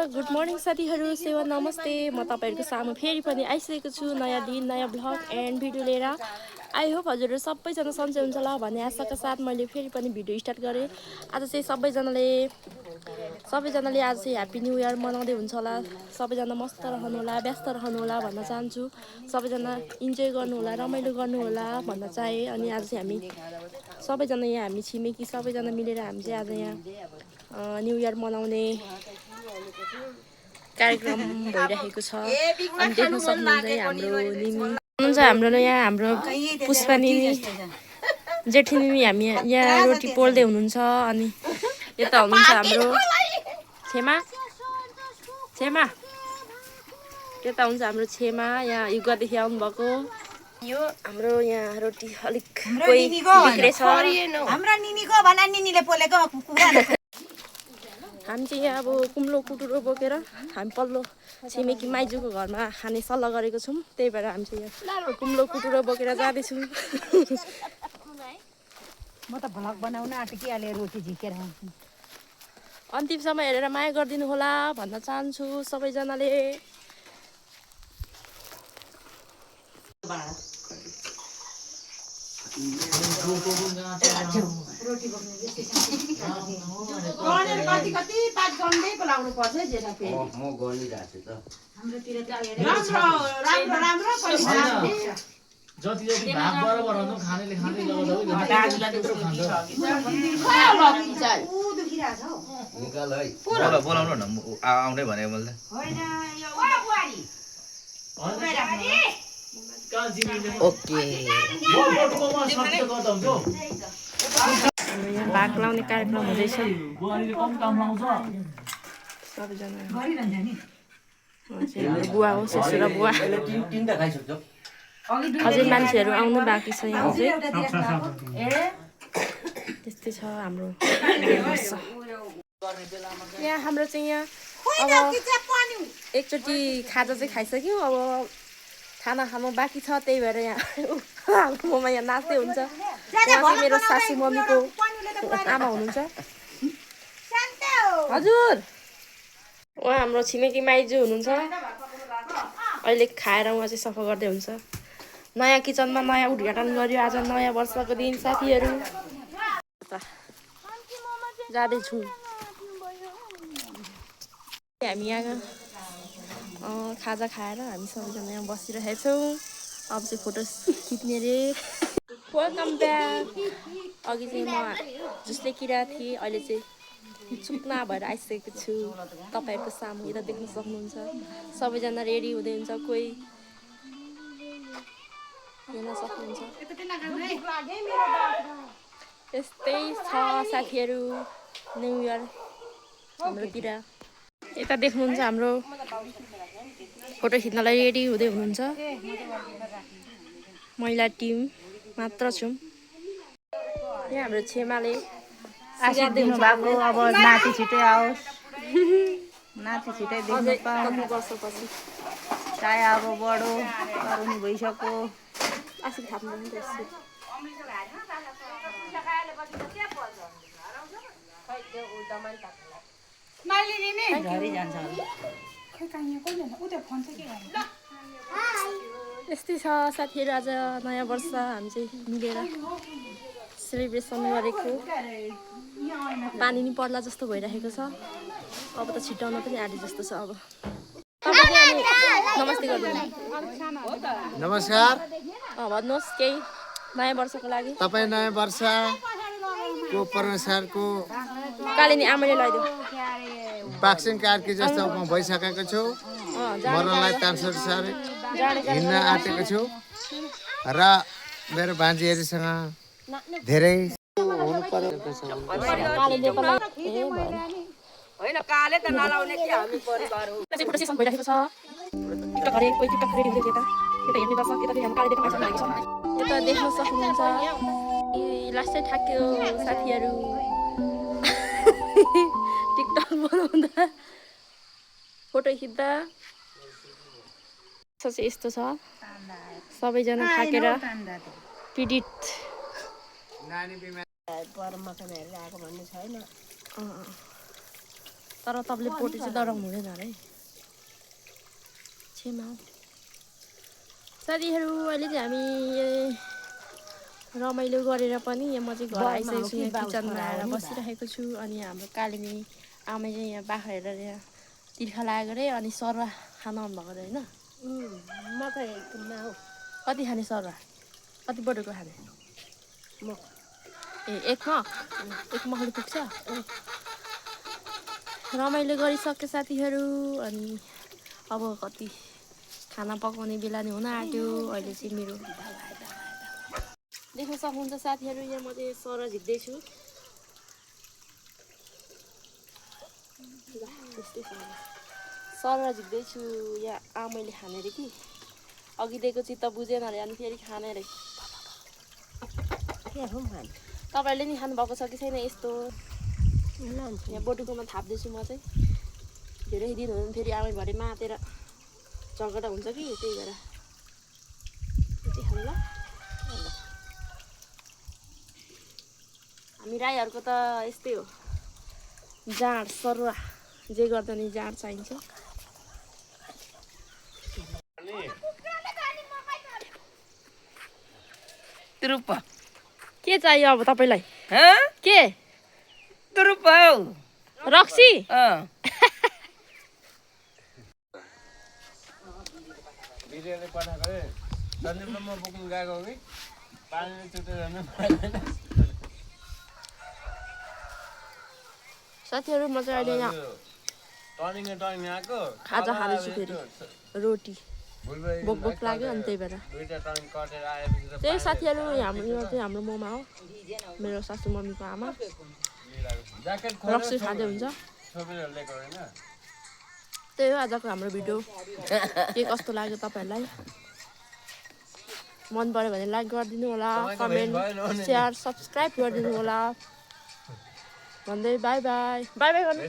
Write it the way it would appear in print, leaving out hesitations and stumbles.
Good morning साथीहरू, सेवा नमस्ते। म तपाईँहरूको सामु फेरि पनि आइसकेको छु नयाँ दिन, नयाँ ब्लग एन्ड भिडियो लिएर। आई होप हजुरहरू सबैजना सन्चै हुन्छ होला भन्ने आशाका साथ मैले फेरि पनि भिडियो स्टार्ट गरेँ। आज चाहिँ सबैजनाले आज चाहिँ ह्याप्पी न्यू इयर मनाउँदै हुन्छ होला। सबैजना मस्त रहनु होला, व्यस्त रहनु होला भन्न चाहन्छु। सबैजना इन्जोय गर्नु होला, रमाइलो गर्नु होला भन्न चाहे। अनि आज चाहिँ हामी सबैजना यहाँ हामी छिमेकी सबैजना मिलेर हामी चाहिँ आज यहाँ न्यू इयर मनाउने कार्यक्रम भइरहेको छ। अनि देख्न सक्नुहुन्छ हाम्रो निनी हुनुहुन्छ, हाम्रो यहाँ हाम्रो पुष्पा निनी जेठी निनी हामी यहाँ रोटी पोल्दै हुनुहुन्छ। अनि यता हुनुहुन्छ हाम्रो छेमा यता हुन्छ हाम्रो छेमा, यहाँ युगदेखि आउनुभएको। यो हाम्रो यहाँ रोटी अलिक कोही बिग्रेछ। हामी चाहिँ यहाँ अब कुम्लो कुटुरो बोकेर हामी पल्लो छिमेकी माइजूको घरमा खाने सल्लाह गरेको छौँ। त्यही भएर हामी चाहिँ यहाँ कुम्लो कुटुरो बोकेर जाँदैछौँ। म त भ्लग बनाउन आँटिहाले रोटी झिकेर अन्तिमसम्म हेरेर माया गरिदिनु होला भन्न चाहन्छु सबैजनाले। जति भाग बराबर हुन्छ खानेले खाँदै बोलाउनु न आउने भनेको मैले ओके यहाँ भाग लाउने कार्यक्रम हुँदैछ। सबैजना बुवा हो, ससुरा बुवा, अझै मान्छेहरू आउनु बाँकी छ। यहाँ चाहिँ त्यस्तै छ हाम्रो। यहाँ हाम्रो चाहिँ यहाँ अब एकचोटि खाजा चाहिँ खाइसक्यो, अब खाना खानु बाँकी छ। त्यही भएर यहाँ हाम्रो ममा यहाँ नाच्दै हुन्छ। उहाँ चाहिँ मेरो सासू मम्मीको आमा हुनुहुन्छ। हजुर उहाँ हाम्रो छिमेकी माइजू हुनुहुन्छ। अहिले खाएर उहाँ चाहिँ सफा गर्दै हुन्छ। नयाँ किचनमा नयाँ उद्घाटन गर्यो आज नयाँ वर्षको दिन साथीहरू। जाँदैछौँ हामी यहाँ खाजा खाएर हामी सबैजना यहाँ बसिरहेको छौँ। अब चाहिँ फोटो खिच्ने रे। Welcome back. अघि चाहिँ म जुस लेखिरहेको थिएँ, अहिले चाहिँ चुक्ना भएर आइसकेको छु तपाईँहरूको सामु। यता देख्न सक्नुहुन्छ सबैजना रेडी हुँदै हुन्छ, कोही हेर्न सक्नुहुन्छ। यस्तै छ साथीहरू न्यु इयर हाम्रोतिर। यता देख्नुहुन्छ हाम्रो फोटो खिच्नलाई रेडी हुँदै हुनुहुन्छ। महिला टिम मात्र छौँ। यहाँ हाम्रो छेमाले आशीष दिनु भएको। अब नाति छिटै आओस्, नाति छिटै देख्नु पाऊँ। वर्षपछि चाहे अब बडो तरुनी भइसक्यो। आशीष थाप्नु पनि त्यसै घरि जान्छ यस्तै छ साथीहरू। आज नयाँ वर्ष हामी चाहिँ मिलेर सेलिब्रेसन गरेको। पानी नि पर्ला जस्तो भइरहेको छ। अब त छिटाउन पनि आँटे जस्तो छ। अब नमस्ते गर्नु। नमस्कार। भन्नुहोस् केही नयाँ वर्षको लागि। तपाईँ नयाँ वर्षको परमेश्वरको कालिनी आमाले लगाइदियो। वाक्सिन कार्की जस्तो म भइसकेको छु। मरणलाई तानसर हिँड्न आँटेको छु र मेरो भान्जीहरूसँग धेरै हुनु पर्यो। होइन काले त नलाउने के हामी परिवार हो। फोटो सेसन भइरहेको छ। टिकटक गरे, कोही टिकटक रेडी हुँदै यता हेर्ने दर्शक यता फेरि हामी काले देख्न आइसकेको छ। यता देख्न सक्नुहुन्छ लास्टै थाक्यो साथीहरू। टिकटक बनाउँदा फोटो खिच्दा चाहिँ यस्तो छ। सबैजना थाकेर पीडित। तर तपाईँले पोटे चाहिँ डराउनु हुँदैन अरे छेमा साथीहरू अहिले चाहिँ हामी रमाइलो गरेर पनि म चाहिँ घर आइसकेको छु यहाँ किचनमा आएर बसिरहेको छु अनि हाम्रो कालिनी आमै चाहिँ यहाँ बाख्रा हेरेर यहाँ तिर्खा लागेको अरे अनि सरुवा खान आउनुभएको अरे होइन म त कति खाने सरुवा कति बटुको खाने ए एक मखले पुग्छ रमाइलो गरिसके साथीहरू अनि अब कति खाना पकाउने बेला नै हुन आँट्यो अहिले चाहिँ मेरो देख्न सक्नुहुन्छ साथीहरू यहाँ म चाहिँ सरुवा झिक्दैछु सरुवा झिक्दैछु यहाँ आमैले खाने अरे कि अघि दिएको चित्त बुझेन अरे अनि फेरि खाने अरे तपाईँहरूले नि खानुभएको छ कि छैन यस्तो यहाँ बटुकोमा थाप्दैछु म चाहिँ धेरै दिन हुनु फेरि आमै भरे मातेर झगडा हुन्छ कि त्यही भएर यति खानु ल हामी राईहरूको त यस्तै हो जाँड सरुवा जे गर्दा नि जाँड चाहिन्छ के चाहियो अब तपाईँलाई के रक्सी भिडियोले पठाएको रे सन्दीपमा बोक्नु गएको कि पानीले चुटेर जानु पाइँदैन साथीहरू म चाहिँ अहिले यहाँ टर्निङ आएको खाजा खाँदैछु फेरि रोटी बोक लाग्यो अनि त्यही भएर दुईटा टर्निङ कटेर आएपछि त त्यही साथीहरू हाम्रो चाहिँ हाम्रो मोमा हो मेरो सासू मम्मीको आमा ज्याकेट रक्सी खाँदै हुन्छ छोपेर ल्याएको होइन त्यही हो आजको हाम्रो भिडियो के कस्तो लाग्यो तपाईँहरूलाई मन पऱ्यो भने लाइक गरिदिनु होला कमेन्ट सेयर सब्सक्राइब गरिदिनु होला भन्दै बाई बाई बाई बाई गर्नु